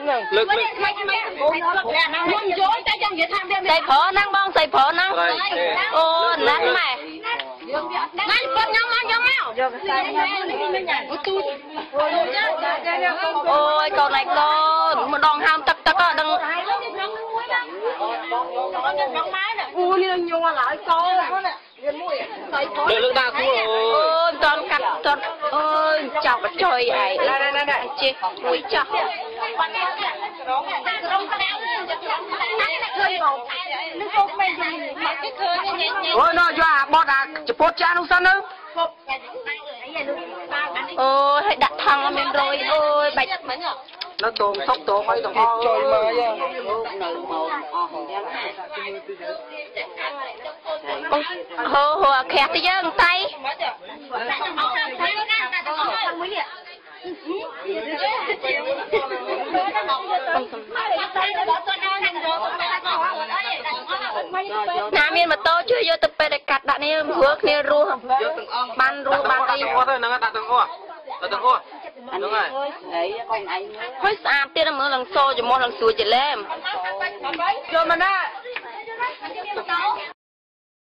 លើកលើក ខ្ញុំយល់តែចង់និយាយថាវា ស្អីប្រុសហ្នឹងបងស្អីប្រុសហ្នឹងអូណាស់ម៉ែ ណាស់គាត់ ខ្ញុំមកខ្ញុំមកយកខ្សែអូទូ អូយកូនឯងកូនម្ដងហើមទឹកទឹកអត់ដឹង អូនេះញ័រឡើយកូន លើកលើកដាក់គួរ អូយមិនតន់កាត់តន់អើយចោកបចុយឯងចេះមួយចោះ អូយណយកអាបត់អាចពុតចាស់នោះសិនទៅ អូយឲ្យដាក់ថង់អត់មានរយអូយបាច់ នៅតងសុកតងអីទាំងអស់ ចុយមកយ៉ាង អូហូហូអាខះទៅយើងតៃណាមានម៉ូតូជួយយកទៅពេទ្យឲ្យកាត់ដាក់នេះព្រោះគ្នារស់បានរស់បានអី អស់ទៅហ្នឹងដាក់ទាំងអស់ដាក់ទាំងអស់ហ្នឹងហើយ ហើយស្អាតទៀតមើលឡើងសូច្រមុះឡើងស្រួយចលែម យកមកណា